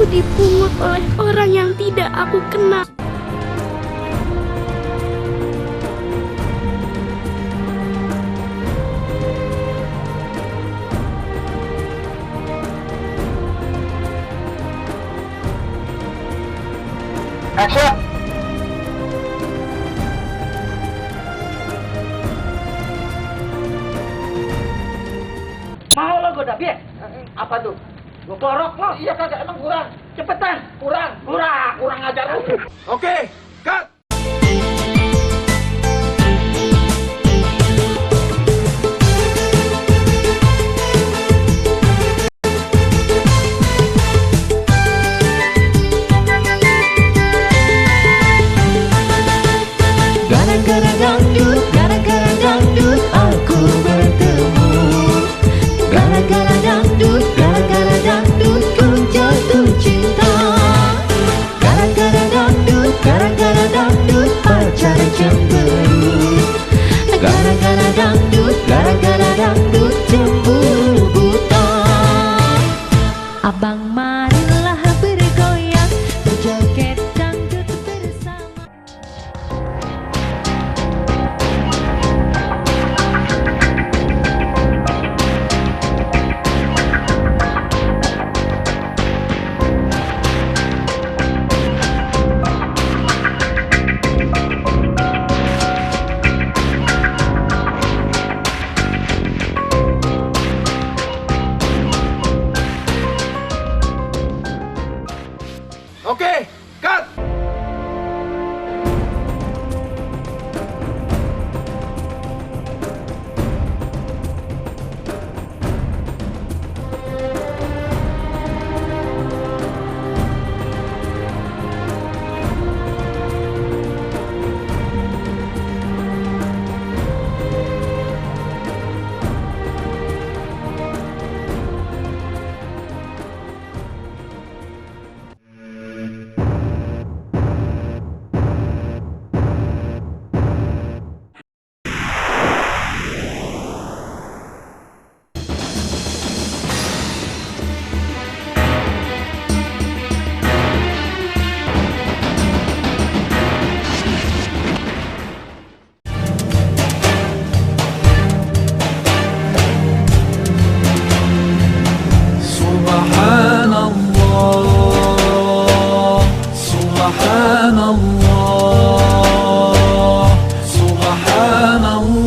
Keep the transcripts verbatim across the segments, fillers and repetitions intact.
dipungut oleh orang yang tidak aku kenal. Action! Mau lo goda, Biak? Apa tu? Dua klorok lo. Iya, kagak, emang kurang. Cepetan. Kurang. Kurang, kurang ajar lu. Oke, cut. Gara-gara dangdut, gara-gara dangdut aku bertemu. Gara-gara dangdut, gara-gara dangdut ku jatuh cinta. Gara-gara dangdut, gara-gara dangdut pacar cemberut. Gara-gara dangdut, gara-gara dangdut cemburu buta. Abang marilah bergoyang, berjoget dangdut bersama. Oke, cut! Subhanallah, subhanallah, subhanallah.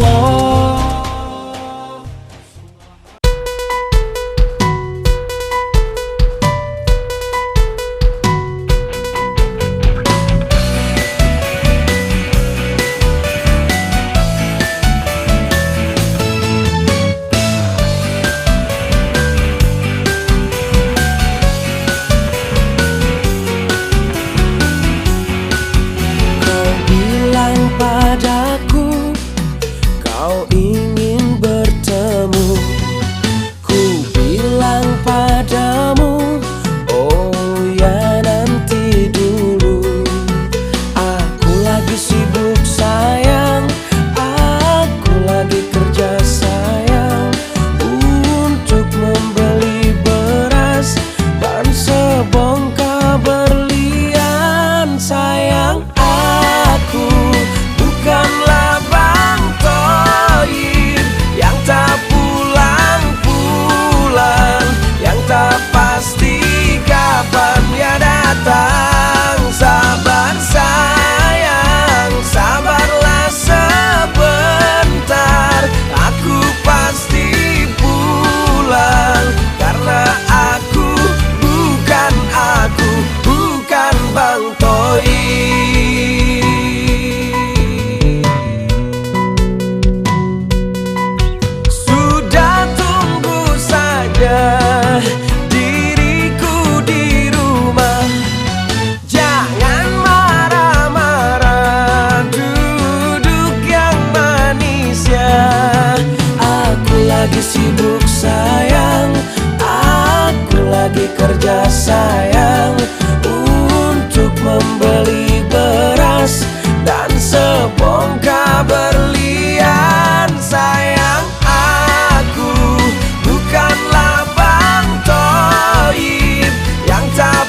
Kau bilang padaku, kau ingin bertemu. Ku bilang padamu, oh ya, nanti dulu. Aku lagi sibuk, sayang. Aku lagi kerja, sayang, untuk membeli beras dan sebongkah berlian, sayang. Aku bukanlah Bang Toib yang tak pulang-pulang, yang tak pasti kapan ia datang. Sabar, sayang, sabarlah sebentar. Aku pasti pulang, karena aku bukan, aku bukan Bang Toib. Sudah, tunggu saja diriku di rumah. Jangan marah-marah, duduk yang manis ya. Aku lagi sibuk, sayang. Aku lagi kerja, sayang, untuk membeli beras dan sebongkah berlian, sayang. Aku bukanlah Bang Toib yang tak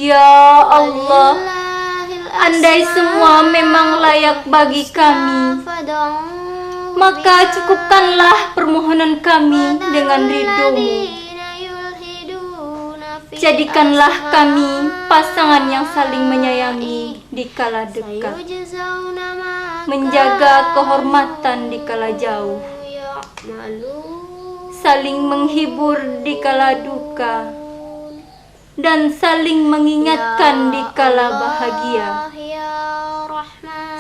Ya Allah, andai semua memang layak bagi kami, maka cukupkanlah permohonan kami dengan ridho-Mu. Jadikanlah kami pasangan yang saling menyayangi di kala dekat, menjaga kehormatan di kala jauh, saling menghibur di kala duka, dan saling mengingatkan di kala bahagia,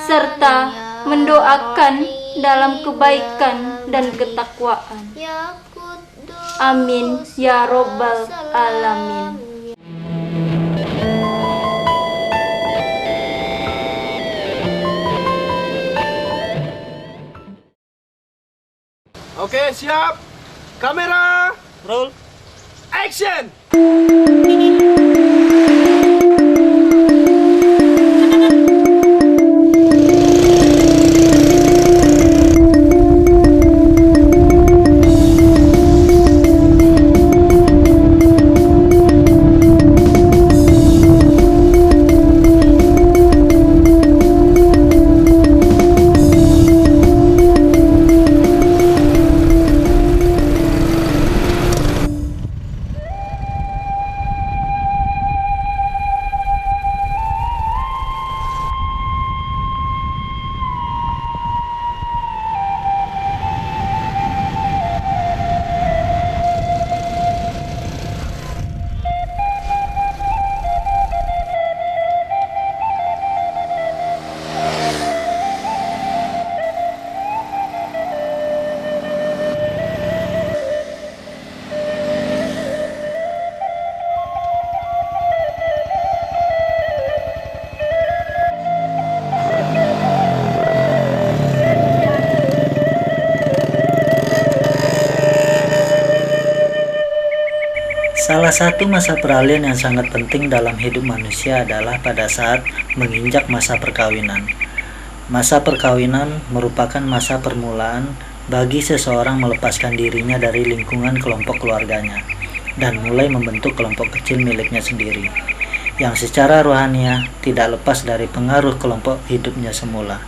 serta mendoakan dalam kebaikan dan ketakwaan. Amin, ya Rabbal Alamin. Oke, siap. Kamera. Roll. Action. Salah satu masa peralihan yang sangat penting dalam hidup manusia adalah pada saat menginjak masa perkawinan. Masa perkawinan merupakan masa permulaan bagi seseorang melepaskan dirinya dari lingkungan kelompok keluarganya dan mulai membentuk kelompok kecil miliknya sendiri, yang secara rohaniah tidak lepas dari pengaruh kelompok hidupnya semula.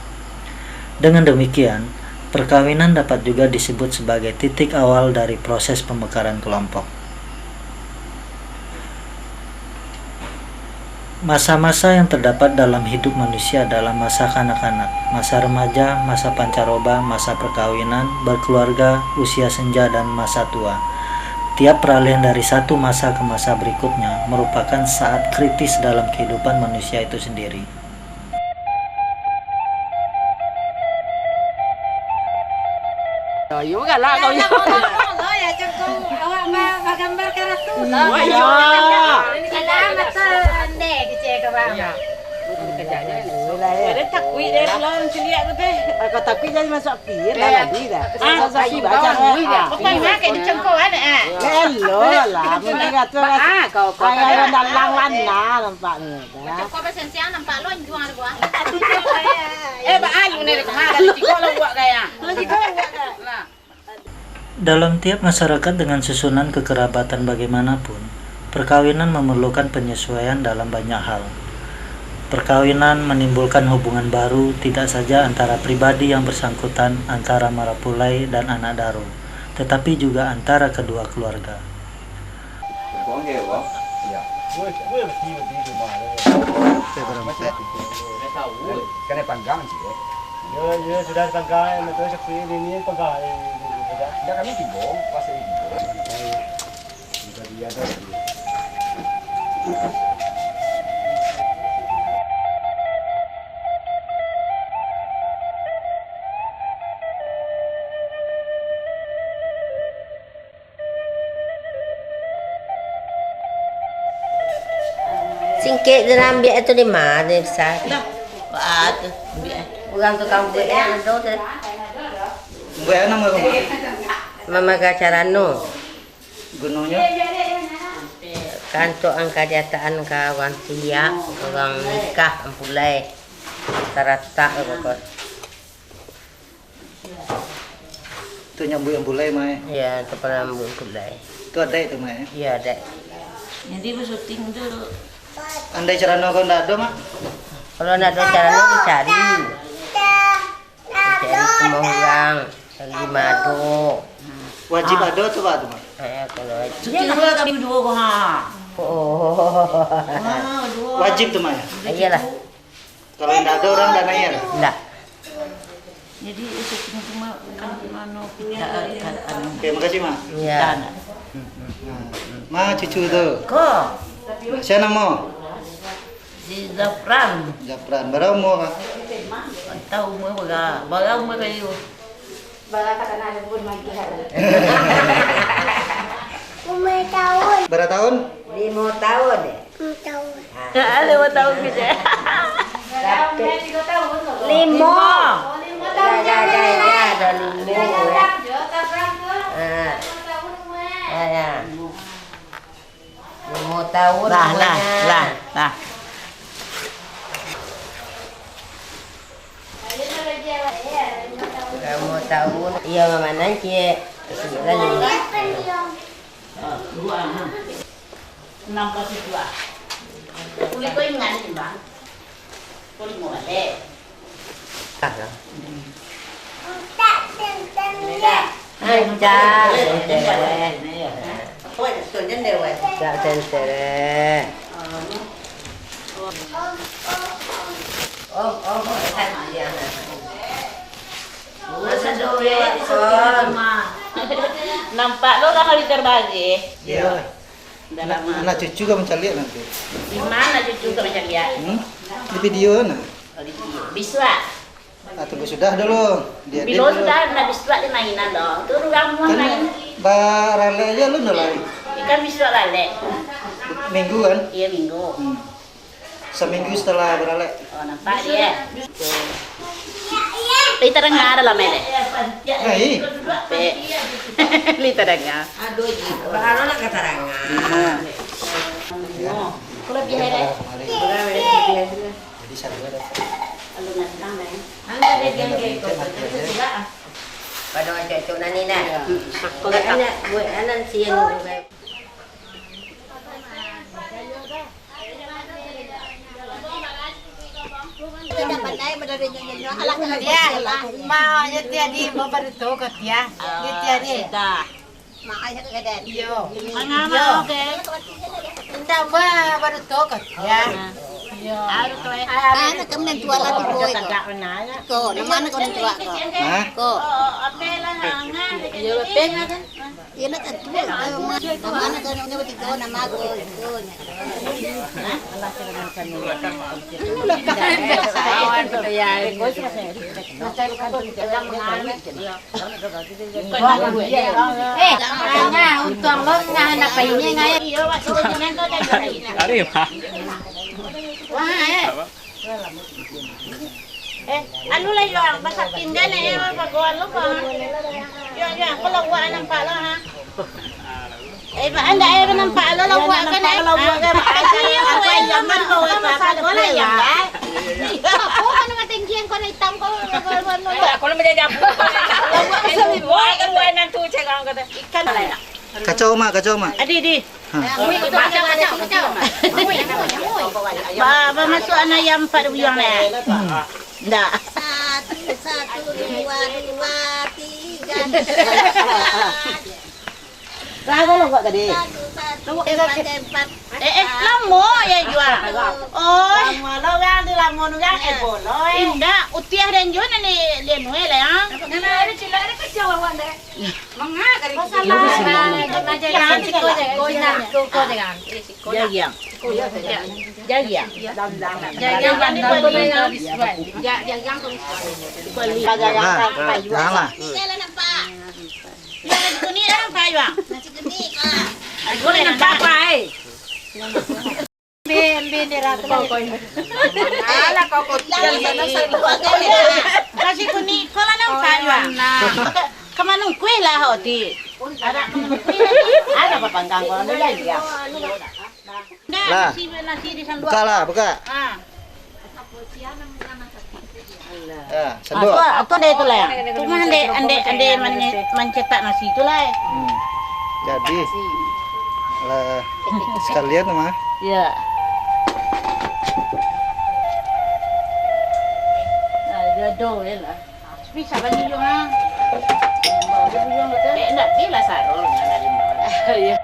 Dengan demikian, perkawinan dapat juga disebut sebagai titik awal dari proses pemekaran kelompok. Masa-masa yang terdapat dalam hidup manusia adalah masa kanak-kanak, masa remaja, masa pancaroba, masa perkawinan, berkeluarga, usia senja, dan masa tua. Tiap peralihan dari satu masa ke masa berikutnya merupakan saat kritis dalam kehidupan manusia itu sendiri. Yo, galak kau yo. Awak ba-, bagambar karatus. Oh, iyo. Salah, betul. Andai kecil ke bang. Iyo. Kejap je. Ada takuik dia pulang ciliak tu teh. Kau takuik jadi masuk api, dah jadi dah. Ah, saksi baca. Bukan nak kayak dicengkok anak ah. Elok lah, mungkin kata. Ah, kau, kau. Ayah dalam mana nampak ni. Macam kau basensiang nampak lonjuang ada buah. Eh, baalu ni, kemana? Lalu tiga lo buat gaya. Lalu tiga lo buat gaya. Lah. Dalam tiap masyarakat dengan susunan kekerabatan bagaimanapun, perkawinan memerlukan penyesuaian dalam banyak hal. Perkawinan menimbulkan hubungan baru tidak saja antara pribadi yang bersangkutan, antara marapulai dan anak daro, tetapi juga antara kedua keluarga. Buang je, buang. Iya. Kena panggang sih, ya. Yo, yo, sudah panggang, betul sepi ini, ini panggang. Enggak, kami timbong, pas ini timbong. Sudah dia ada. Singkek je lah, ambiak tu lima ni besar. Dah. Wah, tu, ambiak. Urang tu kambuik eh, ado tu. Buat apa nama rumah? Mama Gacarano. Gunonyo? Kanto angka diataan ka urang ciliak, urang nikah, ampulai. Taratak ka kos. Tu nyambut ampulai, Mai? Iya, tu pernah nyambut ampulai. Tu adaik tu, Mai? Iya, adaik. Jadi, bersyuting tu, Andai carano ko ndak ado, Mak? Kalau ndak ado carano, dicari. Dicari rumah urang, cari mado. Wajib ado tu, Mak, tu, Mak? Eh, kalau wajib. Cuti dulu lah kami duo ko, ha. Oh. Wah, duo. Wajib tu, Mak, ya? Iyalah. Kalau ndak ado urang, ndak naik, ya? Ndak. Jadi, itu cuma, cuma kan, anu, kita, kan, anu. Oke, makasih, Mak. Iya. Kita nak. Nah, Ma, cucu tu. Ko. Sia namo? Si Zafran. Zafran. Bara umua, Mak? Tahu umua bara. Bara umua kayu. Bara ka tanah lembun mangkih. Umua tahun. Bara tahun? Limo tahun, eh. Limo tahun. Ah, limo tahun gitu, eh. Limo. Ya, ya, ya, ya, ada limo, ya. Ah. Ya, ya. Limo tahun lah, umurnya. Lah, lah. Limo tahun. Iya, mamanan, Cik. Sudah limo. Ah, dua, enam. Enam plus dua. Kulit kau ingat ni, Bang? Kau limo baleh. Ah, ya. Ancak, senteret. Ancak, senteret. Om, om, om. Masa duit, om. Nampak lo lah hari terbagi. Iya. Dah lama. Anak cucu ka mancaliak nanti. Di mana cucu ka mancaliak? Hmm? Di video nah. Oh, di video. Bisuak. Ah, tunggu sudah dulu. Bilo sudah, nak bisuak di mainan doh. Tu urang rumah main. Baralek aja lu dah lari. Ikan bisuak balek. Minggu kan? Iya, minggu. Hmm. Seminggu setelah baralek. Oh, nampak dia. Li tadanga dalam ni. Hei. Li tadanga. Aduh, ji. Baru nak kata danga. Hmm. Ya. Kalau biar, eh. Jadi satu ada. Kalau nak tenang, eh. Angga dia diam, dia ikut. Itu sudah, ah. Pada cocok nani nah. Ya. Buat anak, buat anak sian juga. Ya, ma, ya, tiadi, babaruto ko, tiya. Yo, tiadi. Sudah. Mak, ayo ka gadai. Iyo. Mangana, oke. Indak, ba, baruto ko, tiya. Iyo. Anak kamu nan tua lah, tigo iko. Ko, nan mano ko nan tua ko? Hah? Ko. Iyo, betul. Iyo, nak tentu. Nama anak kandungnya bertiga, nama aku. Eh, jangan, untung lo nggak anak bayinya, nggak ya? Iya, waktu itu kan tuh, kan. Ari, Pak. Wah, eh. Eh, anu lah, Yuang, masakin kan, eh, bagoan lo, Bang. Yuang, Yuang, kalau buat anak nampak lo, ha? Eh, Bang, anda, eh, nampak lo, lo buat kan, eh? Ah, makasih, Yuang, eh, nama lo, masak lo lah, ya, eh. Apa, mana matinggian kau hitam, kau, kau, kau, kau, kau. Aku lo menjadi apa? Lo buat kan, buat nantu, cek orang kata. Ikan lah, ya. Kacau, Mak, kacau, Mak. Adi, di. Ha. Ba, ba masuak anak ayam empat ribu yang, eh? Hmm. Ndak. Satu, satu, dua, dua, tiga, empat. Berapa lo buat tadi? Satu, satu, empat, empat. Eh, eh, lamo ya jua. Oh. Lamo lo kan, di lamo nu kan, eh, bolo, eh. Indak, utiah dan jua ni, dia nuai lah, ya. Nah, ada cilok, ada kacau awak, dek. Manga kali. Jagiang. Jagiang. Jagiang. Nah, nah, janganlah. Nasi kuning dah nampak, Yuang. Nasi kuning, ah. Boleh nampak apa, eh? Nasi kuning, kau lah nampak, Yuang. Ka manungkuih lah, ho, ti. Ada ka manungkuih lagi. Ada apa panggang kau, ada lagi, ya? Nah, nasi, nasi di sanduak. Buka lah, buka. Ah. Ya, sanduak. Ah, tu, tu deh tu lah. Tu mah ande, ande, ande man-, mancetak nasi tu lah, eh. Hmm. Jadi, lah, sekalian mah. Ya. Oh, iyolah. Tapi sabar ni, Jung, ah. Imbau je, Jung, kata. Eh, ndak, dia lah sarul dengan dari bawah. Iya.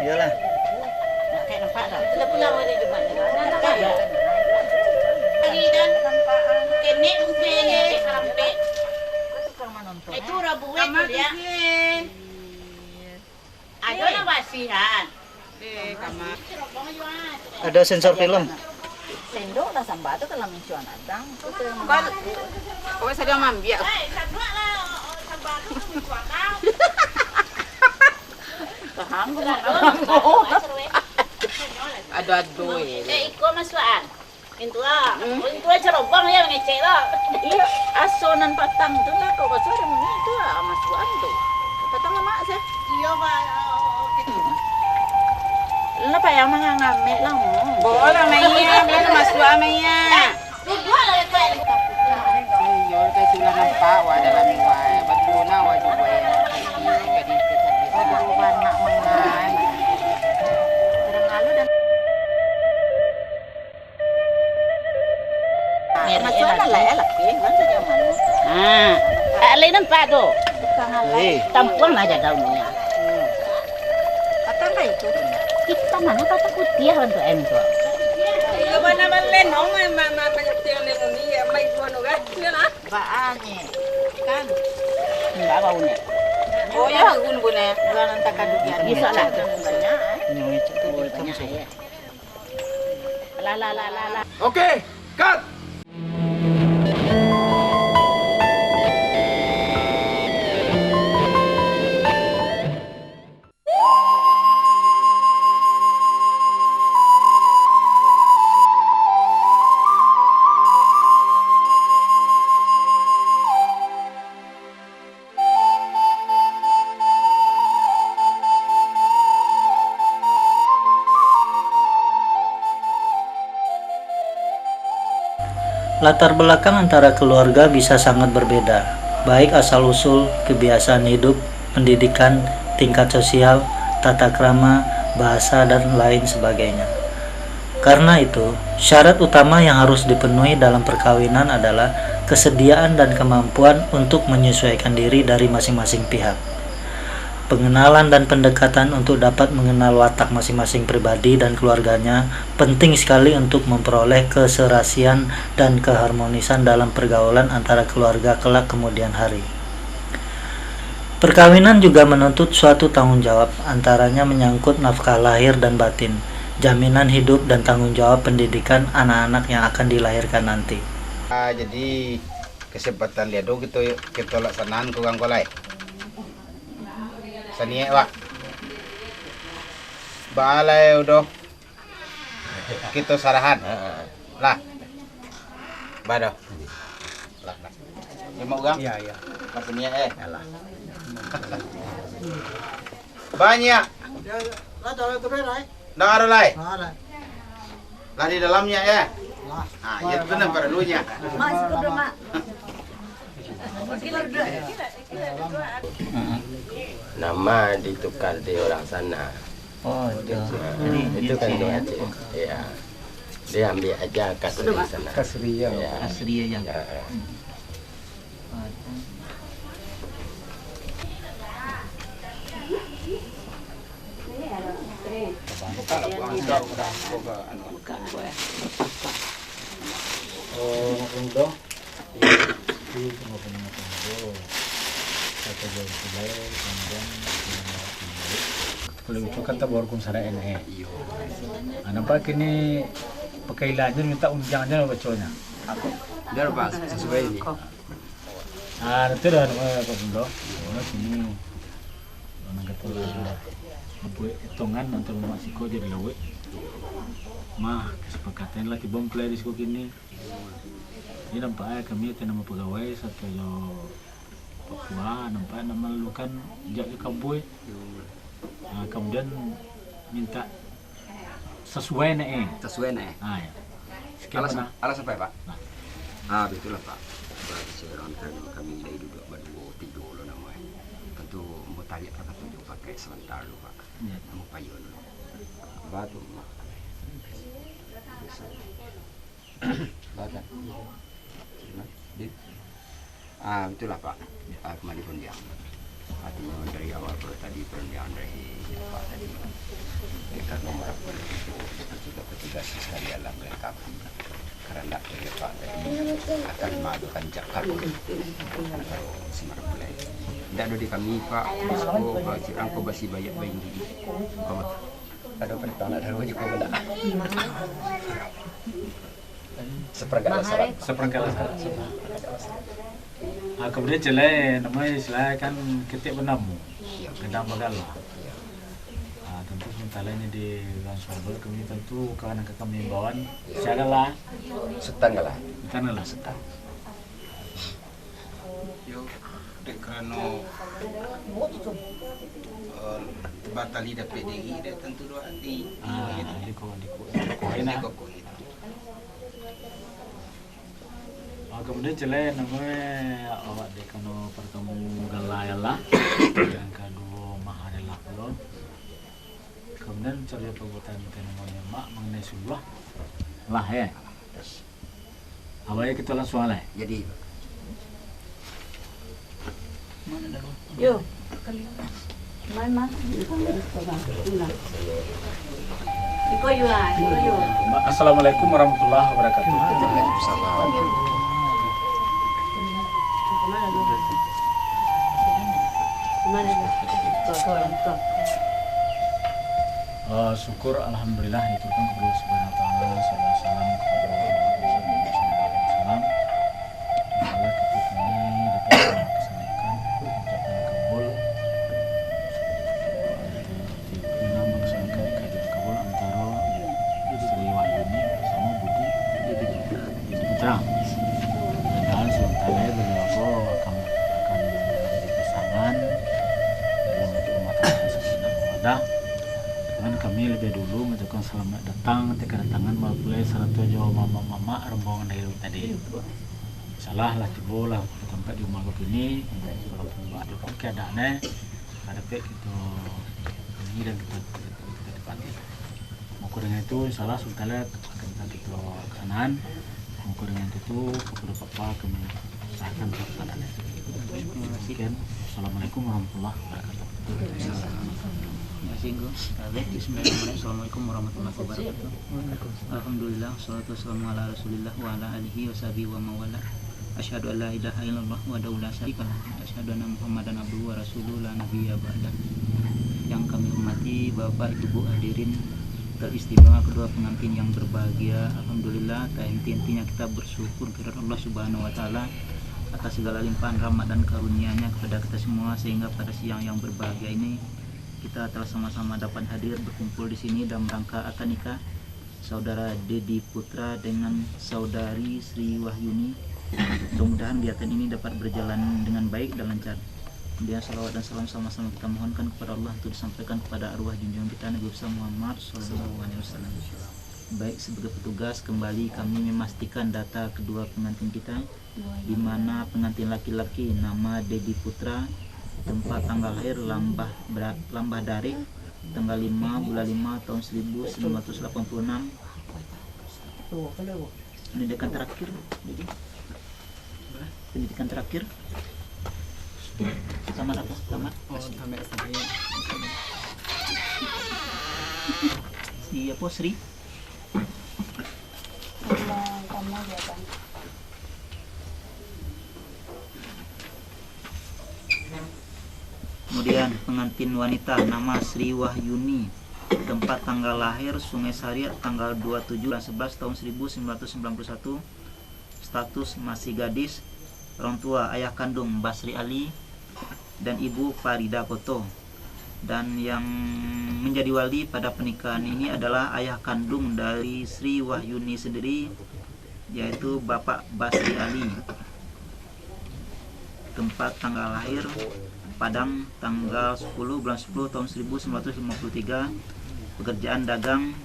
Iyolah. Itu rabuan tu, ya. Ado nan basihan. Ado sensor film. Sendok lah samba tu kalau mincuan adang. Tu tu yang Kau, kau saja mambiak. Tahan, kau makan. Ado-ado, eh. Eh, iko masuakan. Intua, intua cerobong ya mangecek lo. Iyo, aso nan patang tu lah, kok baso ado munyi tu lah, masuakan tu. Patang lemak sih. Iyo, Pak. Lah payah mangangamek lah. Boleh, Maya, boleh masuak, Maya. Iyo, kan sudah nampak, wak dalam, wak. Batua, wak, juga, ya. Jadi, kita lihat. Aduh, anak mengai. Kadang malu dan Masuak lah, lah, eh, lah, eh, kan saja malu. Ha. Ah, lain nampak tu. Tukang alai. Eh. Tampuang lah jaga unia. Hmm. Patang lah itu. Kita mana patang putiah bantuk M tu. Iyo, bana balen, no, ma-, ma-, ma-, manyetir ni, ni, ya, mai tuan orang. Iyolah. Baa ni? Kan? Enggak baunya. Oh, ya, gun-gun, eh. Orang nan takadu dia. Bisa lah. Banyak, eh. Banyak, ya. Lah, lah, lah, lah, lah. Oke, cut. Latar belakang antara keluarga bisa sangat berbeda, baik asal-usul, kebiasaan hidup, pendidikan, tingkat sosial, tata krama, bahasa, dan lain sebagainya. Karena itu, syarat utama yang harus dipenuhi dalam perkawinan adalah kesediaan dan kemampuan untuk menyesuaikan diri dari masing-masing pihak. Pengenalan dan pendekatan untuk dapat mengenal watak masing-masing pribadi dan keluarganya penting sekali untuk memperoleh keserasian dan keharmonisan dalam pergaulan antara keluarga kelak kemudian hari. Perkawinan juga menuntut suatu tanggung jawab, antaranya menyangkut nafkah lahir dan batin, jaminan hidup dan tanggung jawab pendidikan anak-anak yang akan dilahirkan nanti. Ah, jadi kesempatan dia tu kita, kita laksanaan kurang ko lai. Saniek, Pak. Baa lai udah. Kito sarahan. Heeh. Lah. Badoh. Lah, lah. Limo urang? Iya, iya. Masih niat, eh? Yalah. Banyak. Ya, ya. Lah, taruh tu, Bre, Rai. Dah ada lai? Dah ada. Lah di dalamnya, ya? Lah. Ah, ya, itu nan perlunya. Mas, ikut dulu, Mak. Nama ditukar di orang sana. Oh, itu. Nah, jadi itu dia kan Aceh, doa ya? Aceh. Oh. Iya. Dia ambil aja kasri sana. Kasri, ya. Iya. Kasri aja. Ya. Hmm. Kalau itu kan tabawa hukum syariat, eh. Iyo. Ah, nampak kini pakailannya minta unjangnya baconya. Biar pas sesuai ini. Ah, itu dah nama Pak Bundo. Mana sini? Mana kata lah. Buat hitungan untuk mamak siko jadi lawik. Mah, kesepakatan lah tiba mempelai di siko kini. Jadi nampak eh, kami tu nama pegawai satu jo Papua, nampak nak melalukan jak ke kampung. Ah, kemudian minta sesuai nak eh. Sesuai nak eh. Ah, ya. Sekian alas, pernah. Alas apa ya, Pak? Nah. Ah, betul lah, Pak. Seorang kan kami dari duduk berdua, tiga lo nama. Tentu mutaliak lah kata jo pakai sementara dulu, Pak. Ya. Nama payo dulu. Batu. Batu. Di. Ah, itulah, Pak. Ah, kembali pun dia. Artinya dari awal kalau tadi perundingan dari Pak tadi, kita nomor petugas sekali alam lengkap. Karena dari Pak tadi akan maajukan jakat kalau Semarang Pulai. Tidak ada di kami, Pak. Disko, Pak, cirang ko basi bayak bainggi. Apa? Ada perintah nak daruah juga, Pak? Seperangkat alat syarat. Seperangkat alat syarat. Ah, kemudian celai, nama istilah kan ketek benamu. Gadang bagala. Ah, tentu sementara ini di Ranswabel kami tentu karena kami imbauan. Siagalah. Setan galah. Setan galah. Setan. Yo, dek karano, eh, batali dapek diri, dek tentu dua hati. Ah, diko, diko. Diko, diko. Ah, kemudian celai nama awak dek kano pertemu galai lah. Yang kedua mahal lah pulo. Kemudian cari perbuatan tanaman mak mengenai sebuah lah, ya. Awalnya kita langsung alai. Jadi, Yo. Mana? Iko yo, iko yo. Assalamualaikum warahmatullahi wabarakatuh. Waalaikumsalam. Mana? Mana? Tuh, tuh, tuh. Eh, syukur, alhamdulillah, diturunkan kepada Allah Subhanahu wa Taala, salawat salam kepada Rasulullah sallallahu alaihi wasallam. Insyaallah, kita kini dapat melaksanakan ucapan kabul, dapat melaksanakan kajian kabul antara Sri Wahyuni sama Budi Putra. Dan sementara beliau ko akan, akan memberi pasangan dalam rumah tangga sakinah mawaddah. Cuman kami lebih dulu mengucapkan selamat datang, ti kadatangan baru pulai sarato jo mamak-mamak rombongan dari tadi. Insyaallah lah tibo lah ka tampek di rumah ko kini, walaupun bak keadaan, eh, kada dapek kito ini dan kita, kita, kita dapati. Mako dengan itu, insyaallah sementara akan kita, kita laksanaan. Mako dengan itu, kepada Bapak kami serahkan kepada Anda. Sekian. Assalamualaikum warahmatullahi wabarakatuh. Terima kasih, Ngku. Baik, bismillahirrahmanirrahim. Assalamualaikum warahmatullahi wabarakatuh. Alhamdulillah, wassalatu wassalamu ala Rasulillah wa ala alihi wa sahbihi wa mawala. Asyhadu an la ilaha illallah wahdahu la syarikalah. Asyhadu anna Muhammadan abduhu wa rasuluh la nabiyya ba'dah. Yang kami hormati Bapak, Ibu, hadirin teristimewa kedua pengantin yang berbahagia. Alhamdulillah, tak henti-hentinya kita bersyukur kehadirat Allah Subhanahu wa Taala atas segala limpahan rahmat dan karunia-Nya kepada kita semua, sehingga pada siang yang berbahagia ini kita telah sama-sama dapat hadir berkumpul di sini dalam rangka akad nikah Saudara Dedi Putra dengan Saudari Sri Wahyuni. Mudah-mudahan kegiatan ini dapat berjalan dengan baik dan lancar. Kemudian salawat dan salam sama-sama kita mohonkan kepada Allah untuk disampaikan kepada arwah junjungan kita Nabi besar Muhammad sallallahu alaihi wasallam. Baik, sebagai petugas kembali kami memastikan data kedua pengantin kita, di mana pengantin laki-laki nama Dedi Putra, tempat tanggal lahir Lambah Bra-, Lambah Dareh, tanggal lima bulan lima tahun seribu sembilan ratus delapan puluh enam. Pendidikan terakhir, Dedi. Pendidikan terakhir. Tamat apa? Tamat. Oh, tamat S D. Sri apa, Sri? Kemudian pengantin wanita nama Sri Wahyuni, tempat tanggal lahir Sungai Sariak tanggal dua puluh tujuh bulan sebelas tahun seribu sembilan ratus sembilan puluh satu, status masih gadis, orang tua ayah kandung Basri Ali dan ibu Farida Koto. Dan yang menjadi wali pada pernikahan ini adalah ayah kandung dari Sri Wahyuni sendiri, yaitu Bapak Basri Ali. Tempat tanggal lahir Padang, tanggal sepuluh bulan sepuluh tahun seribu sembilan ratus lima puluh tiga. Pekerjaan dagang,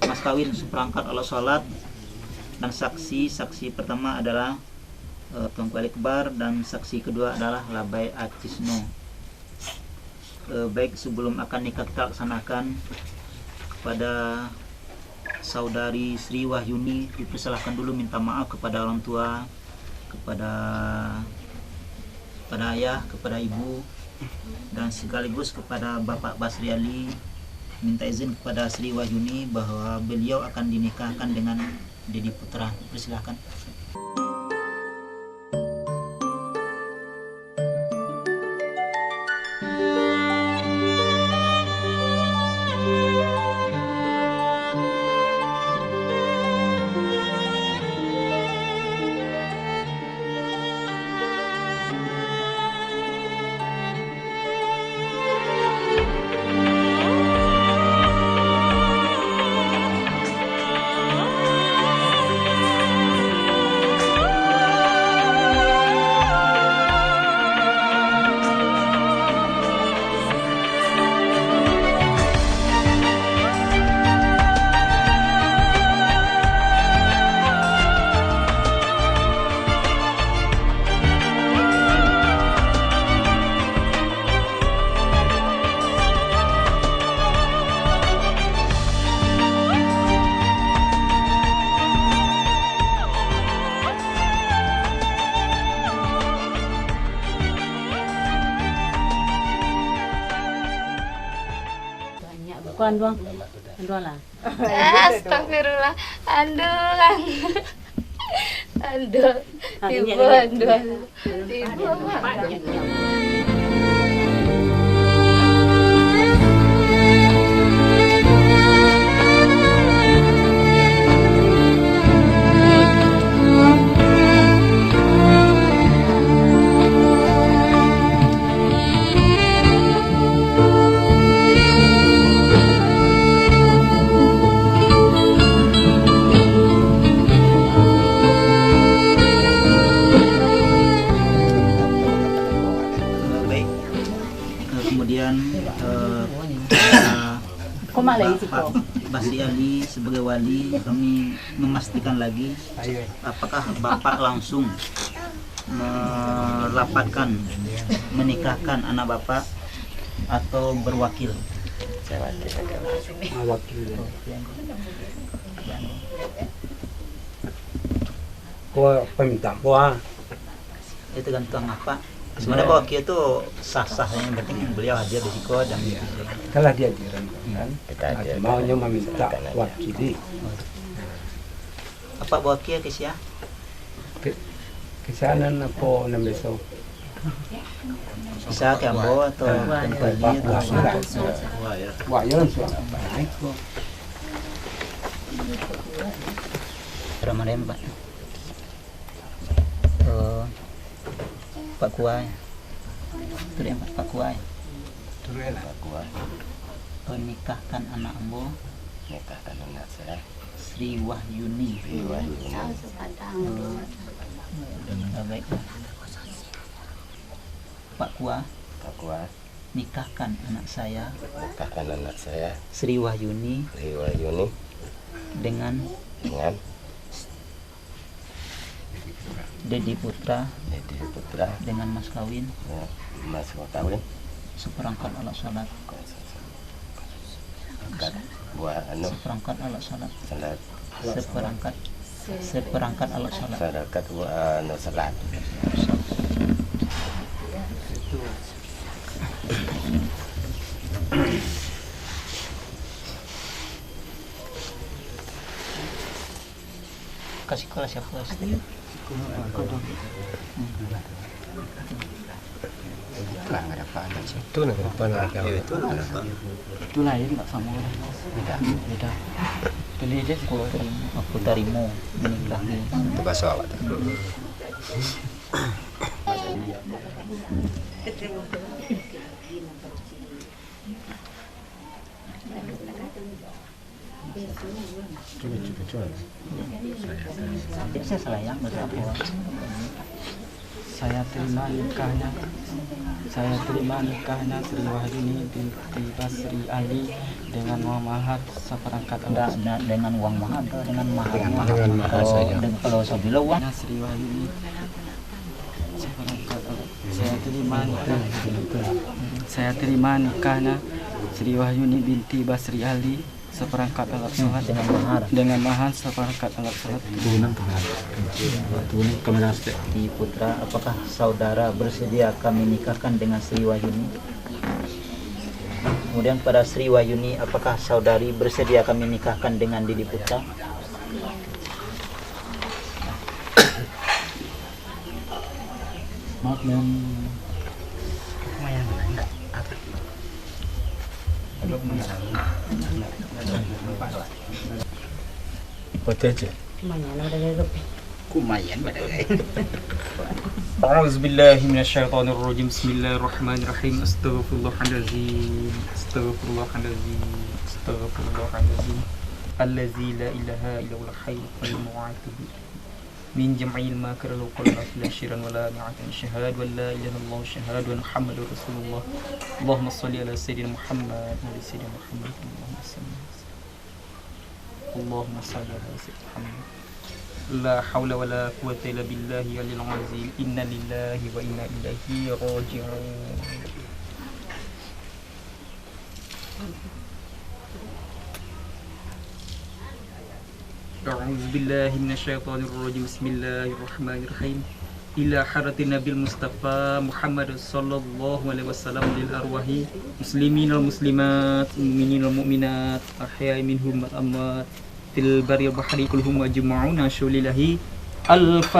mas kawin, seperangkat alat sholat, Dan saksi, saksi pertama adalah, eh, Tuanku Ali Akbar, dan saksi kedua adalah Labai Acisno. Eh, baik, sebelum akad nikah kita laksanakan, kepada Saudari Sri Wahyuni, dipersilahkan dulu minta maaf kepada orang tua, kepada, kepada ayah, kepada ibu, dan sekaligus kepada Bapak Basri Ali, minta izin kepada Sri Wahyuni bahwa beliau akan dinikahkan dengan Dedi Putra. Persilahkan. Banyak. Kau anduang, anduang lah. Astagfirullah. Anduang. Anduang. Ah, ini, tiba ini. Anduang. Tiba, Mak. Baik. Eh, kemudian, eh, Kok malah isi Pak, kok? Pak Basri Ali sebagai wali, kami memastikan lagi, apakah Bapak langsung melapatkan, menikahkan anak Bapak atau berwakil? Saya wakil. Ah, wakil. Kau peminta kau, ah. Itu tergantung Bapak. Sebenarnya Pak Wakil tu sah-sah, yang penting beliau hadir di siko dan... Iya. Itulah dia hadir, kan? Kita hadir. Cuma hanya meminta wakili. Apa Pak Wakil ke sia? Ke, ke sia nan apo nan biaso? Bisa ke ambo atau Pak, Pak, Pak, Pak, Pak, Pak, ya, langsung. Ramadan, Pak. Eh, Pak Kua, ya. Turuik, Pak, Pak Kua, ya. Turuik lah. Pak Kua. Eh, nikahkan anak ambo. Nikahkan anak saya. Sri Wahyuni. Sri Wahyuni. Eh, eh, baik. Pak Kua. Pak Kua. Nikahkan anak saya. Nikahkan anak saya. Sri Wahyuni. Sri Wahyuni. Dengan. Dengan. Dedi Putra. Dedi Putra. Dengan mas kawin. Ya, mas kawin. Seperangkat alat salat. Seperangkat buah anu. Seperangkat alat salat. Salat. Seperangkat. Seperangkat alat salat. Seperangkat buah anu salat. Kasih kelas siapa? Itu nak depan nak jauh. Itu lain, tak sama. Beda. Beda. Tulis je. Aku tarimo, aku tarimo menikah ni. Itu bahasa awak tu. Cuba, cuba, cuba. Saya terima. Saya terima nikahnya. Saya terima nikahnya Sri Wahyuni binti Basri Ali Dengan uang mahar seperangkat alat. Ndak, ndak dengan uang mahar, dengan mahar. Dengan mahar. Dengan mahar. Kalau saja. Kalau sabila uang. Nah, Sri Wahyuni seperangkat alat. Saya terima nikah. Saya terima nikahnya Sri Wahyuni binti Basri Ali seperangkat alat sholat. Dengan mahar. Dengan mahar seperangkat alat sholat. Turunan kamera. Turunan kamera sedikit. Di Putra, apakah saudara bersedia kami nikahkan dengan Sri Wahyuni? Kemudian pada Sri Wahyuni, apakah saudari bersedia kami nikahkan dengan Didi Putra? Maaf, Mem. Lumayan. Apa? Aduh, lumayan. Baca aja. Lumayan, udah gaya kopi. Kumayan pada gaya. أعوذ بالله من الشيطان الرجيم. بسم الله الرحمن الرحيم. أستغفر الله العظيم. أستغفر الله العظيم. أستغفر الله العظيم. الذي لا إله إلا هو الحي القيوم وأتوب إليه. من جميع المكر وكل نفس شرا ولا نعمة. أشهد أن لا إله إلا الله. أشهد أن محمدا رسول الله. اللهم صل على سيدنا محمد وعلى سيدنا محمد. اللهم صل على سيدنا محمد. اللهم صل على سيدنا محمد. لا حول ولا قوة إلا بالله العلي العظيم. إنا لله وإنا إليه راجعون. أعوذ بالله من الشيطان الرجيم. بسم الله الرحمن الرحيم. إلى حضرة النبي المصطفى محمد صلى الله عليه وسلم، لأرواح المسلمين والمسلمات، المؤمنين والمؤمنات، الأحياء منهم والأموات، في البر والبحر، كلهم أجمعون، شو لله. الفاتحة.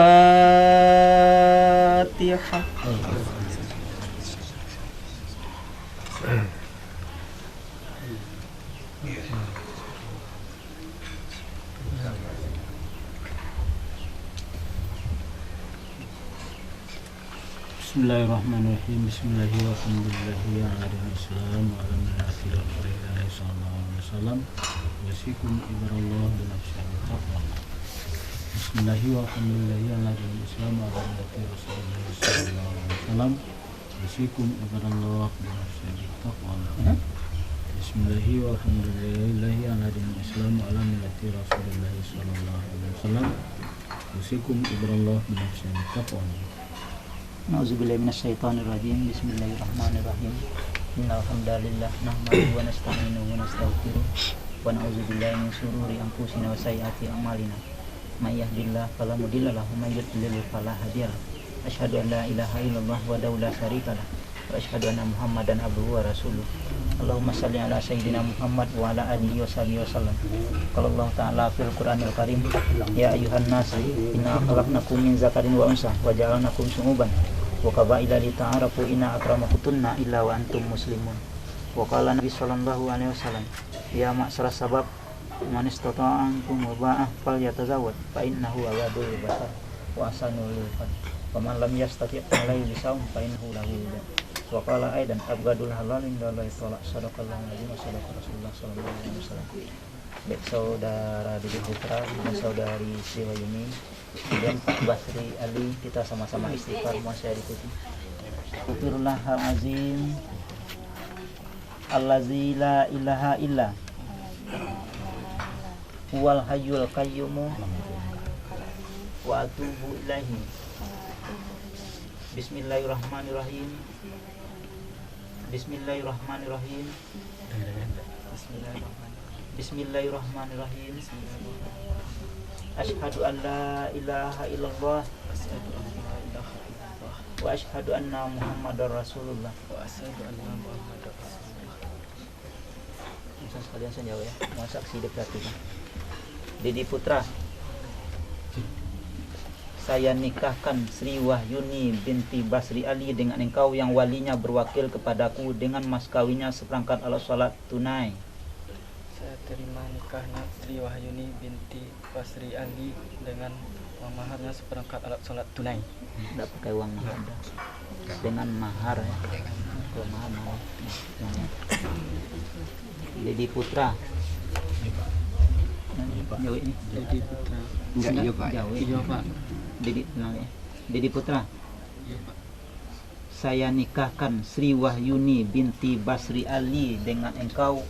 Bismillahirrahmanirrahim. Bismillahirrahmanirrahim. Ala dini Islam wa ala millati Rasulillah sallallahu alaihi wasallam. Usikum ibadallah bi nafsi bi taqwa. Bismillahirrahmanirrahim. Ala dini Islam wa ala millati Rasulillah sallallahu alaihi wasallam. Usikum ibadallah bi nafsi bi taqwa. Bismillahirrahmanirrahim. Ala dini Islam wa ala millati Rasulillah sallallahu alaihi wasallam. Usikum ibadallah bi nafsi bi taqwa. أعوذ بالله من الشيطان الرجيم. بسم الله الرحمن الرحيم. إن الحمد لله نحمده ونستعينه ونستغفره ونعوذ بالله من شرور أنفسنا وسيئات أعمالنا. من يهد الله فلا مضل له ومن يضلل فلا هادي له. أشهد أن لا إله إلا الله وحده لا شريك له وأشهد أن محمدا عبده ورسوله. اللهم صل على سيدنا محمد وعلى آله وصحبه وسلم. قال الله تعالى في القرآن الكريم: يا أيها الناس إنا خلقناكم من ذكر وأنثى وجعلناكم شعوبا وقبائل لتعارفوا إن أكرمكم عند الله أتقاكم. وقال النبي صلى الله عليه وسلم: يا معشر الشباب من استطاع منكم الباءة فليتزوج فإنه أغض للبصر وأحسن للفرج ومن لم يستطع فعليه بالصوم فإنه له وجاء. وقال أيضا: أبغض الحلال إلى الله الطلاق. صدق الله العظيم وصدق رسول الله صلى الله عليه وسلم. Baik, saudara Didi Putra dan saudari Sri Wahyuni, kemudian Pak Basri Ali, kita sama-sama istighfar, mohon saya diikuti. Astaghfirullahalazim. Allazi la ilaha illa huwal hayyul qayyumu wa atubu ilaihi. Bismillahirrahmanirrahim. Bismillahirrahmanirrahim. Bismillahirrahmanirrahim. Bismillahirrahmanirrahim. Asyhadu an la ilaha illallah. Asyhadu an la ilaha illallah. Wa asyhadu anna Muhammadar Rasulullah. Wa asyhadu anna Muhammadar Rasulullah. Bisa sekalian saya jawab ya. Mohon saksi diperhatikan. Didi Putra, saya nikahkan Sri Wahyuni binti Basri Ali dengan engkau yang walinya berwakil kepadaku dengan mas kawinnya seperangkat alat sholat tunai. Saya terima nikahnya Sri Wahyuni binti Basri Ali dengan uang maharnya seperangkat alat sholat tunai. Ndak pakai uang mahar dah. Dengan mahar, ya. Kalau mahar, mahar. Didi Putra. Jawab ni. Didi Putra. Enggak, iya, Pak. Jawab. Iya, Pak. Didi, tenang, ya. Didi Putra. Iya, Pak. Saya nikahkan Sri Wahyuni binti Basri Ali dengan engkau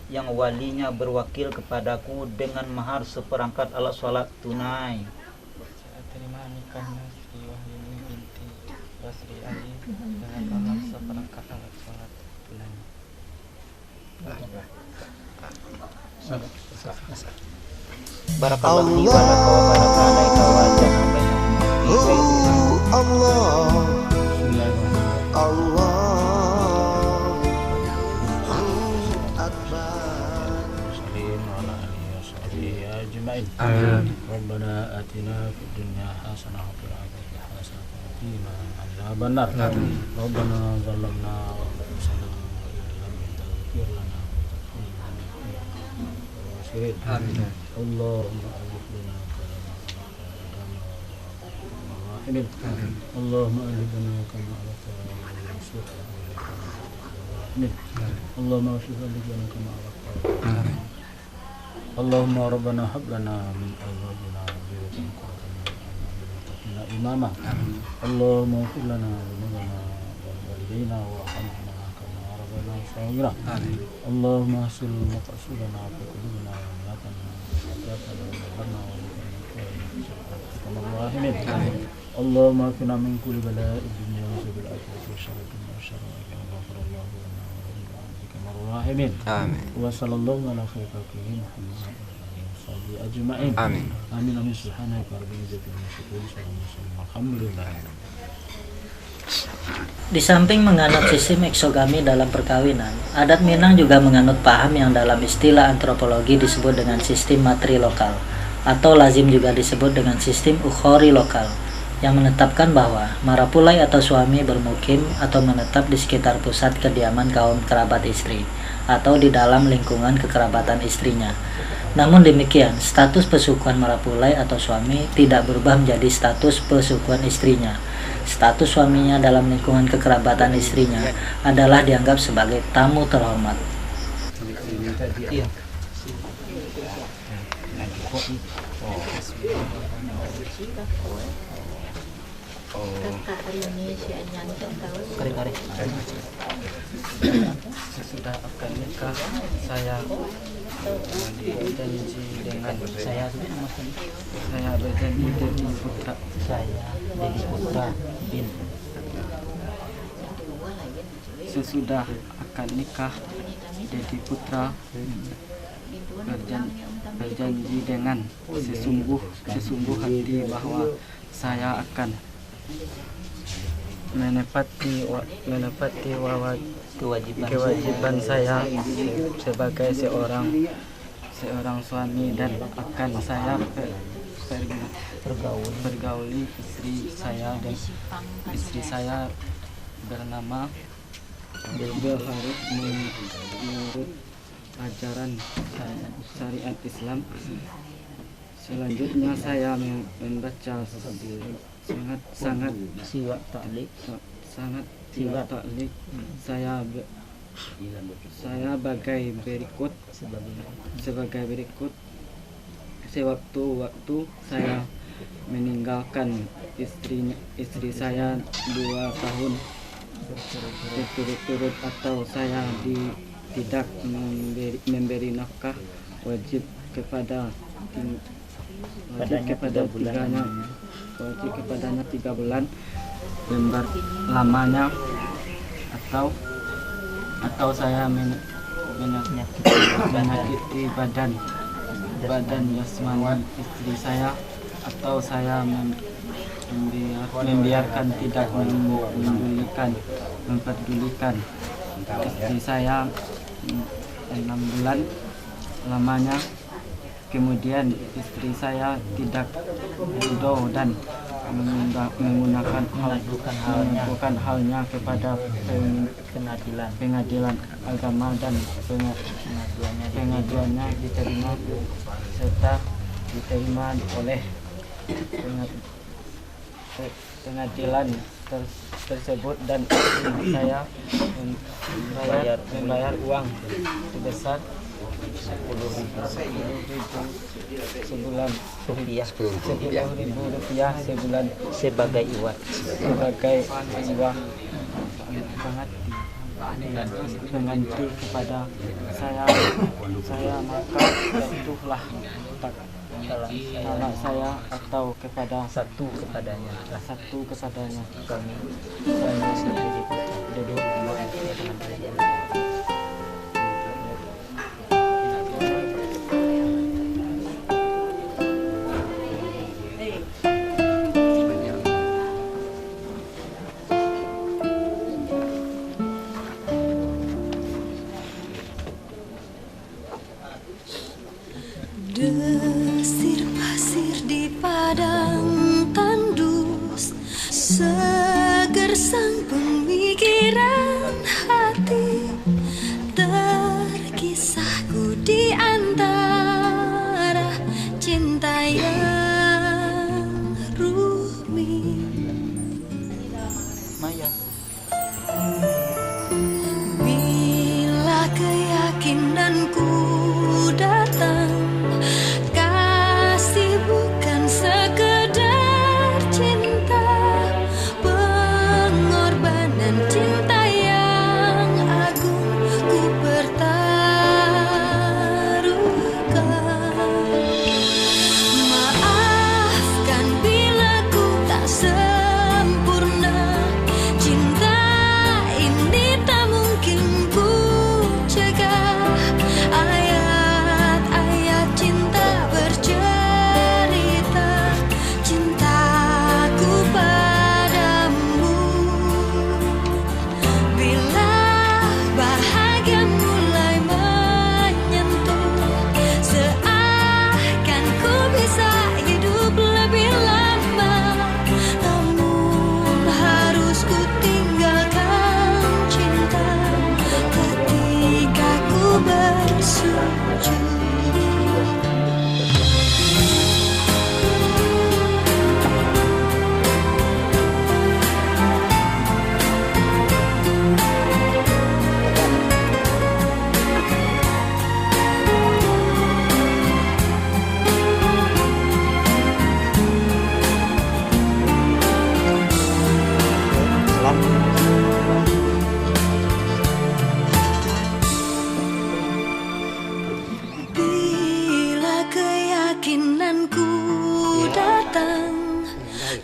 yang walinya berwakil kepadaku dengan mahar seperangkat alat sholat tunai. Saya terima nikahnya Sri Wahyuni binti Basri Ali dengan mahar seperangkat alat sholat tunai. Barakallahu li wa laka wa baraka alaika wa jama'a bainakuma fi khair. Allah, Allah, Akbar. Muslim wa ala alihi wa sahbihi ajma'in. Amin. Rabbana atina fid dunya hasanah wa fil akhirati hasanah wa qina adzabannar. Amin. Rabbana zalamna anfusana wa in lam taghfir lana wa tarhamna lanakunanna minal khasirin. Amin. Allahumma alif baina qalubina kama alafta baina Ibrahim. Amin. Allahumma alif baina kama alafta baina Yusuf wa Ibrahim. Amin. Allahumma alif baina kama alafta baina Amin. Allahumma rabbana hab lana min azwajina wa dzurriyyatina qurrata a'yun waj'alna lil muttaqina imama. Amin. Allahumma ighfir lana dzunubana wa liwalidayna warhamhuma kama rabbayana shaghira. Amin. Allahumma ahsin maqsadana fi qulubina wa la taj'al fi qulubina ghillan lil ladzina amanu rabbana innaka ra'ufur rahim. Amin. Allahumma aghfirna min kulli bala'id dunya wa azabil akhirati wa syarril dunya wa syarril akhirati. Ghafarallahu lana wa lakum. Arhamar rahimin. Amin. Wa sallallahu ala khairi khalqihi Muhammad wa ala alihi wa sahbihi ajma'in. Amin. Amin, amin. Subhana rabbika rabbil izzati amma yasifun. Wa salamun alal mursalin. Walhamdulillah. Di samping menganut sistem eksogami dalam perkawinan, adat Minang juga menganut paham yang dalam istilah antropologi disebut dengan sistem matrilokal, atau lazim juga disebut dengan sistem ukhorilokal, yang menetapkan bahwa marapulai atau suami bermukim atau menetap di sekitar pusat kediaman kaum kerabat istri atau di dalam lingkungan kekerabatan istrinya. Namun demikian, status pesukuan marapulai atau suami tidak berubah menjadi status pesukuan istrinya. Status suaminya dalam lingkungan kekerabatan istrinya adalah dianggap sebagai tamu terhormat. Kakak Rini si Anyan tak tahu. Kare-kare. Sesudah akad nikah, saya berjanji dengan saya, saya berjanji jadi putra. Saya jadi putra bin. Sesudah akad nikah, jadi putra berjan-, berjanji dengan sesungguh, sesungguh hati bahwa saya akan menepati wa-, menepati wawa-, kewajiban, kewajiban saya sebagai seorang, seorang suami dan akan saya per-, per-, pergauli istri saya dan istri saya bernama Berharus men-, menurut ajaran syariat Islam. Selanjutnya saya mem-, membaca sangat, sangat siwak taklik. Sa-, sangat siwak taklik. Saya be-, saya bagai berikut, sebagai berikut. Sewaktu-waktu saya meninggalkan istri, istri saya dua tahun berturut-turut atau saya di-, tidak memberi, memberi nafkah wajib kepada ti-, wajib kepada tiganya, wajib kepadanya tiga bulan lamanya atau, atau saya men-, menya-, menyakiti badan, badan jasmani istri saya atau saya mem-, membiar-, membiarkan tidak mem-, mempedulikan, mempedulikan istri saya, mm, enam bulan lamanya. Kemudian istri saya tidak ridho dan mengunda-, menggunakan hal, mengundurkan halnya kepada peng-, pengadilan, pengadilan agama dan penga-, pengaduannya diterima, serta diterima oleh penga-, pengadilan ter-, tersebut dan saya mem-, membayar, membayar uang sebesar sepuluh ribu sebulan. Rupiah. Sepuluh ribu rupiah sebulan. Sebagai iwak. Sebagai iwak. Sangat. dengan diri kepada saya, saya, maka jatuhlah tak-, talak saya atau kepada satu kepadanya, satu kepadanya kami, kami duduk. Desir pasir di padang tandus, segersang pemikiran hati, terkisahku di antara cinta yang rumit. Maya. Bila keyakinanku datang, kasih bukan sekedar cinta, pengorbanan cinta yang agung ku pertaruhkan. Maafkan bila ku tak sempurna, cinta ini tak mungkin ku cegah. Ayat-ayat cinta bercerita cintaku padamu. Bila bahagia mulai menyentuh, seakan ku bisa hidup lebih lama. Namun harus ku tinggalkan cinta ketika ku bersujud. Bila keyakinanku datang,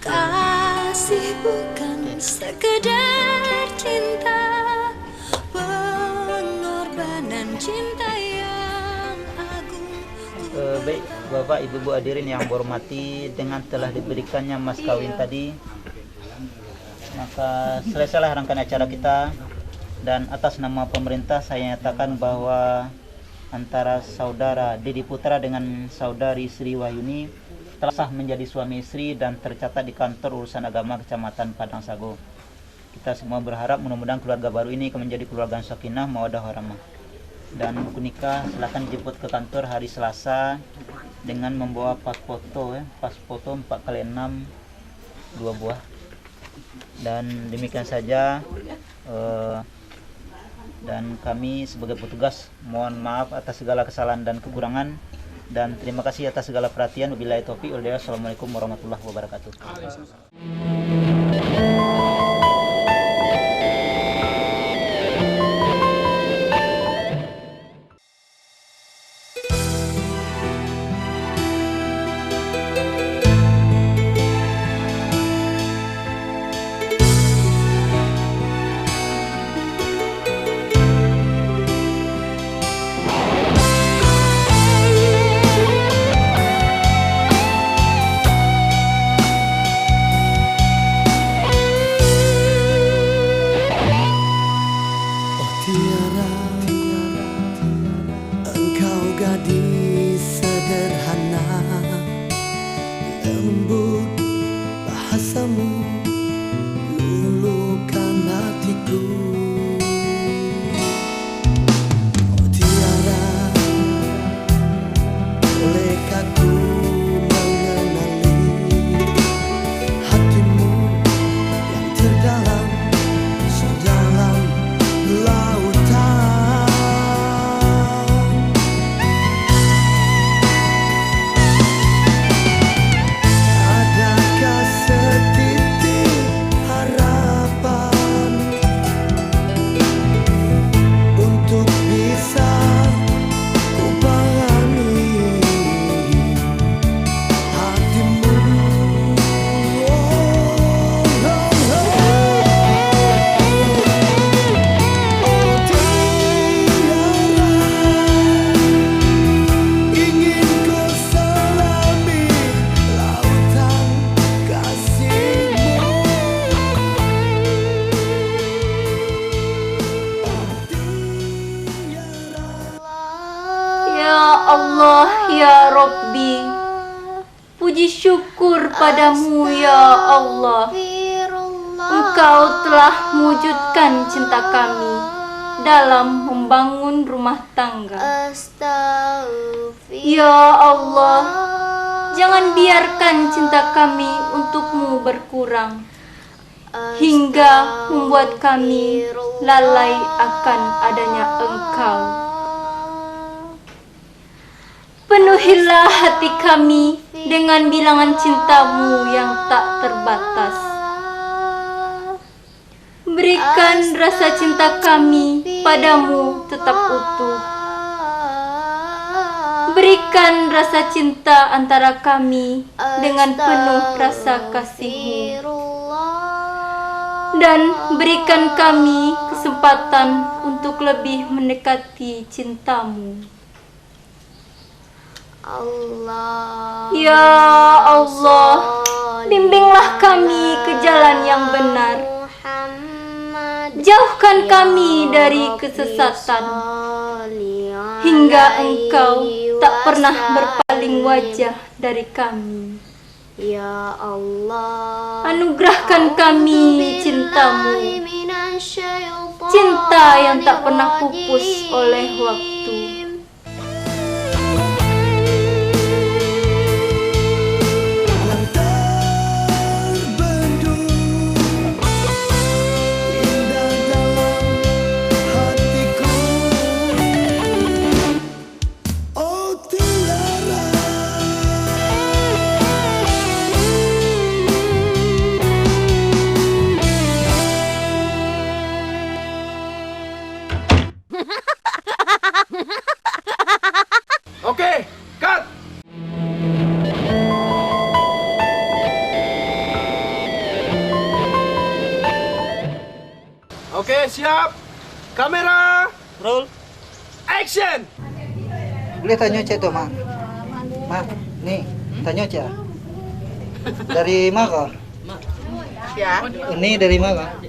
kasih bukan sekedar cinta, pengorbanan cinta yang agung. Eh, baik, Bapak, Ibu-ibu hadirin yang berhormati, dengan telah diberikannya mas kawin tadi, maka selesailah rangkaian acara kita, dan atas nama pemerintah saya nyatakan bahwa antara saudara Dedi Putra dengan saudari Sri Wahyuni telah sah menjadi suami istri dan tercatat di Kantor Urusan Agama Kecamatan Padang Sago. Kita semua berharap mudah-mudahan keluarga baru ini akan menjadi keluarga yang sakinah, mawaddah warahmah. Dan buku nikah silakan dijemput ke kantor hari Selasa dengan membawa pas foto, eh, pas foto empat kali enam, dua buah. Dan demikian saja, eh, dan kami sebagai petugas mohon maaf atas segala kesalahan dan kekurangan, dan terima kasih atas segala perhatian. Wabillahi taufiq wal hidayah. Assalamualaikum warahmatullahi wabarakatuh. Oh Tiara, engkau gadis sederhana, lembut bahasamu, luluhkan hatiku. Oh Tiara, bolehkah ku mengenali hatimu yang terdalam sedalam lautan? Adakah setitisan Syukur padamu, ya Allah. Engkau telah mewujudkan cinta kami dalam membangun rumah tangga. Ya Allah, jangan biarkan cinta kami untukmu berkurang, hingga membuat kami lalai akan adanya Engkau. Penuhilah hati kami dengan bilangan cinta-Mu yang tak terbatas. Berikan rasa cinta kami padamu tetap utuh. Berikan rasa cinta antara kami dengan penuh rasa kasih-Mu. Dan berikan kami kesempatan untuk lebih mendekati cinta-Mu. Ya Allah, bimbinglah kami ke jalan yang benar. Jauhkan kami dari kesesatan, hingga Engkau tak pernah berpaling wajah dari kami. Ya Allah, anugerahkan kami cinta-Mu, cinta yang tak pernah pupus oleh waktu. Oke, cut. Oke, siap. Kamera. Roll. Action. Buliah tanyo ciek tu, Mak? Mak, ni, tanyo ciek. Dari ma ko? Sia? Uni dari ma ko?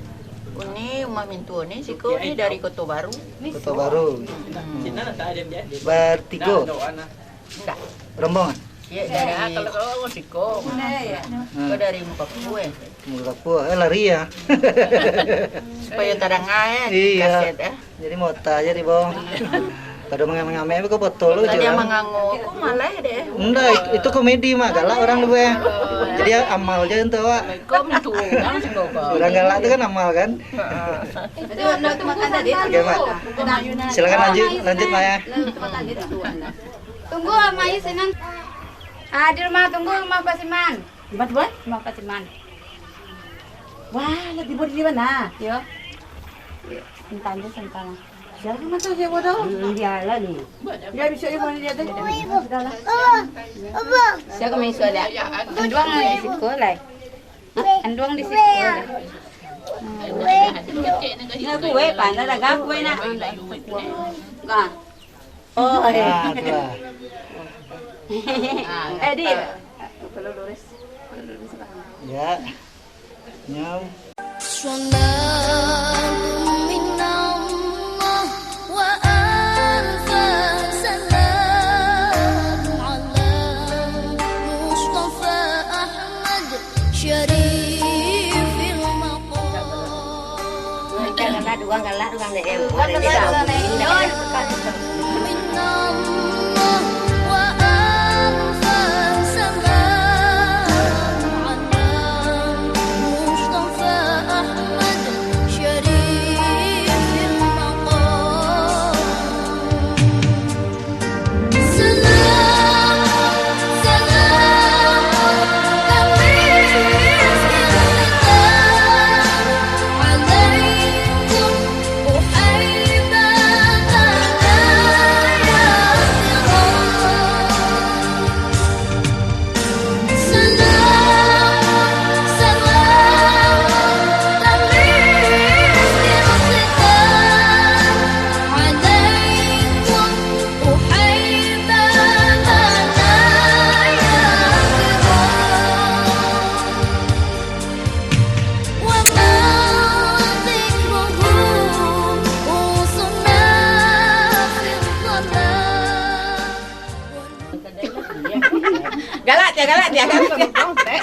Uni umah mintuo ni, siko ni dari Koto Baru. Koto Baru. Hmm. Batigo? Indak. Rombongan? Yo, dari siko. Hmm. Ko dari Mukapu, eh. Mukapu, eh, lari ya. Supayo tadanga, eh, di kaset, eh. Jadi mota aja di bawah. Pada mengamek-ngamek ko foto lu. Tadi jual. Mangango ko malah deh. Enggak, itu, itu komedi mah, galak orang tu, eh. Jadi amal aja untuk awak. Assalamualaikum, tu orang sih, kok. Orang galak tu kan amal kan. Heeh. Itu anda tu makan tadi. Oke, Mak. Silakan lanjut, lanjut, Mak, ya. Tunggu, Mak, ya, senang. Ah, di rumah tunggu, rumah Pak Siman. Lima dua? Lima Pak Siman. Wah, lah tibo di mana? Yo. Entah aja santana. Siapa mah tu, siapa tu? Hmm, dia lah ni. Dia bisa di mana dia tu? Sudah lah. Siapa main suara? Anduang di siko lah. Anduang di siko lah. Nak kue, pandai lah, gak kue nak. Gak. Oh, eh. Ah, tu lah. Eh, di. Ya. Nyam. Salam minallah wa alfa salam ala Mustafa Ahmad Syarifil Maqam. Galak, galak, galak, galak.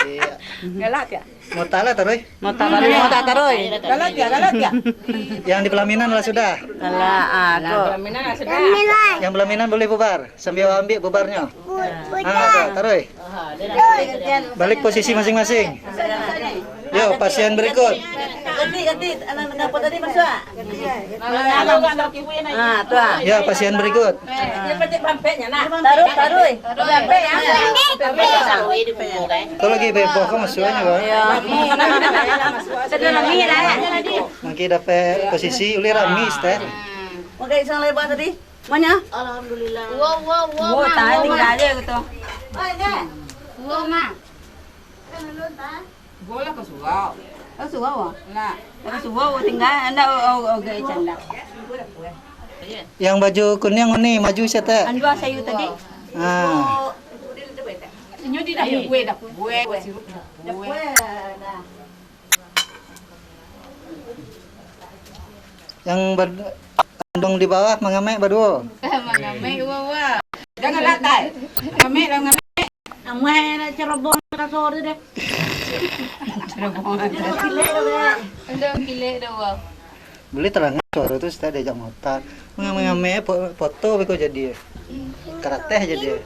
Iya. Galak ya? Mota lah taruih. Mota taruih, mota taruih. Galak ya, galak ya? Yang di pelaminan lah sudah. Alah, ah, kok. Yang pelaminan boleh bubar. Sambil ambil bubarnya. Ah, tu, taruih. Balik posisi masing-masing. Yo, pasien berikut. Ganti, ganti. Anak, anak apa tadi masuk? Ah, tu ah. Ya, pasien berikut. Taruh, taruh. Pampek ya. Kau lagi beboh, kau masuk aja, Bang. Ya. Sudah lagi dah. Mungkin dapat posisi, ulih ramis teh. Oke, sang lebar tadi. Mana? Alhamdulillah. Wo, wo, wo, wo, ma, tadi wo, ma, tinggal aja gitu. Oi, Dek. Wo, ma. Kan dulu, ta? Wo lah ke surau. Oh, surau, ah? Lah. Kalau surau, wo tinggal, anda, oh, oh, oh, gaya canda. Yang baju kuning ni, maju siya, Tek. Andua sayu tadi. Ah. Inyo di dapur, kue dapur, kue sirup dapur. Dapur, nah. Yang bad-, andong di bawah mangamek baduo. Mangamek, wah, wah. Jangan latai. Mangamek, mangamek. Amuah nak cerobong kasur tu deh. Cerobong. Udah kilek dah, wah. Boleh terang suara tu, Ustaz, diajak motor. Mangamek-ngamek, po-, foto beko jadi. Karateh jadi.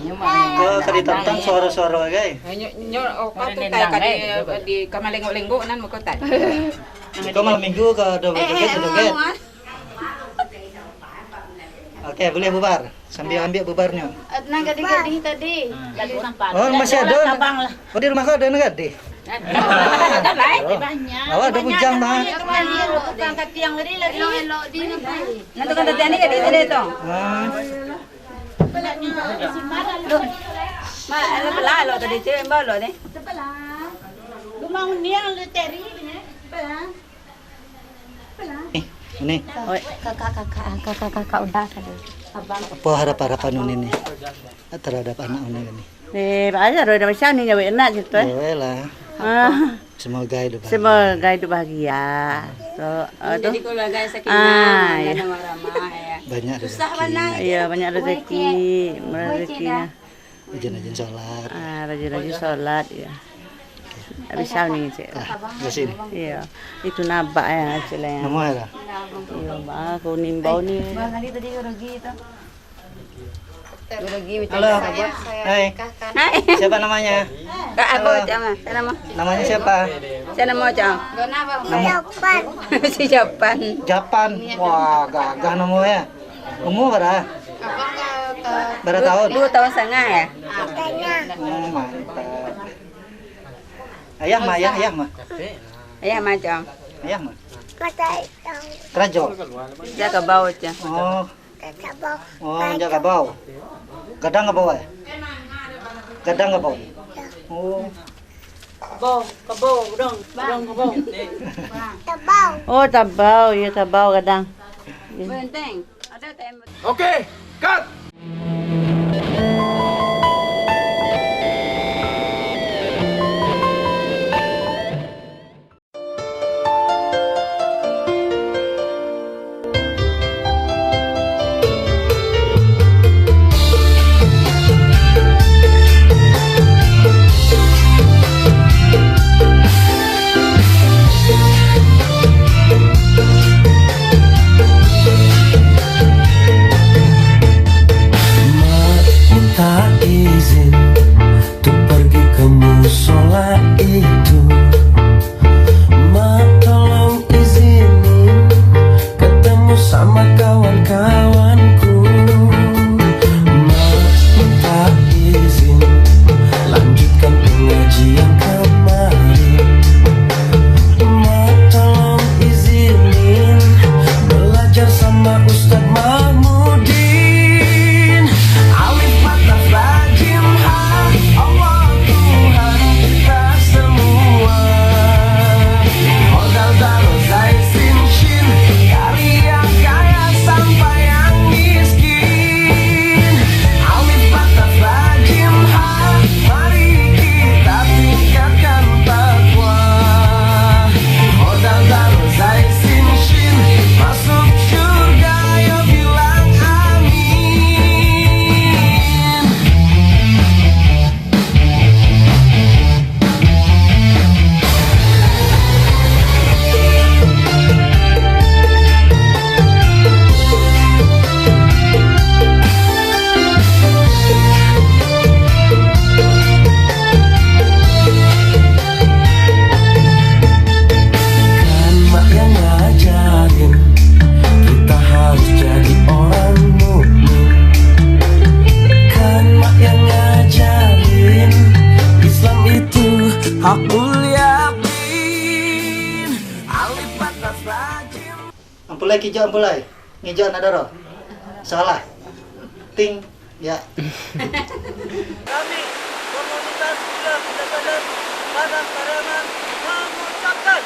Ko ka ditantang suara-suara, gai. Nyo, nyo, oh, kau tu tai ka di, di, ka malengok-lengok nan muko tai. Ko malam minggu ka ado joget, joget. Oke, boleh bubar. Sambil ambil bubarnyo. Nan gadih-gadih tadi. Oh, masih ado. Oh, di rumah kau ado nan gadih? Ado. Ado lah, banyak. Awak ado bujang, mah. Tukang katiang tadi lagi. Elok-elok di. Nah, tukang katiang ni gadih tadi tu. Ah. Mak, ado belah lo tadi tu, yang bawah lo ni. Sebelah. Rumah Uniang lo tadi ni. Sebelah. Eh, ini. Oi, kakak, kakak, kakak, kakak udah tadi. Abang. Apa harap-harapan Uni ni terhadap anak Uni ni? Eh, banyak dah macam ni, nyawa anak gitu, eh. Ya lah. Ah. Semoga hidup bahagia. Semoga hidup bahagia. So, ah, jadi tu, keluarga sakinah, ah, ya, mawaddah warahmah, ya. Banyak rezeki. Susah mana? Iya, banyak rezeki, rezekinya. Rajin-rajin sholat. Ah, rajin-rajin sholat, ya. Bisa ni, Cik. Ah, di sini. Iya. Itu nabak ya, Cik, lah, ya. Nama ya? Iya, bah, kuning bau ni. Bang, tadi, tadi rugi tu. Rugi macam. Halo. Hai. Hai. Siapa namanya? Kak Abo, halo. Cak, Mas. Siapa nama? Namanya siapa? Siapa nama, Cak? Nama? Japan. Si Japan. Japan. Wah, gagah namanya. Umur bara? Bara tahun? Dua tahun setengah ya? Oh, mantap. Ayah mah, ayah, ayah mah. Ayah mah, Cong. Ayah mah. Karajo. Jaga bau, Cong. Oh. Oh, jaga bau. Gadang kabau, eh? Gadang kabau. Oh. Kabau, kabau, gadang, gadang kabau. Oh, kabau, ya kabau gadang. Benteng. Oke, cut. Lai kijok ampulai, ngijok anak doro. Salah. Ting, ya. Kami, komunitas Gula Kota Padang, Padang Pariaman, mengucapkan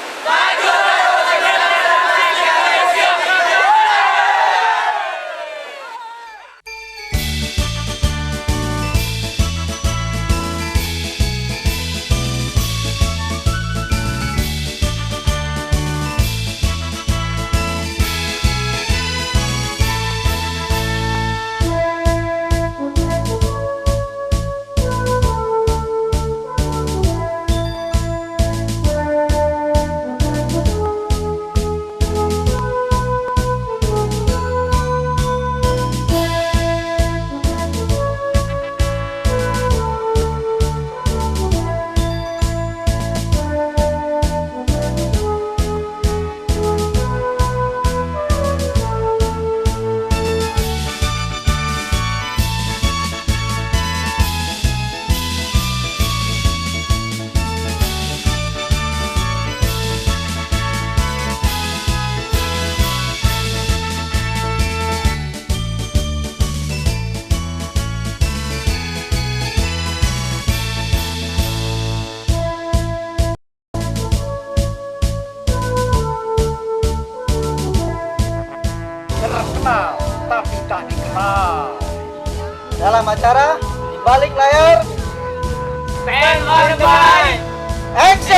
Terkenal tapi tak dikenal. Dalam acara Di Balik Layar, stand on by action.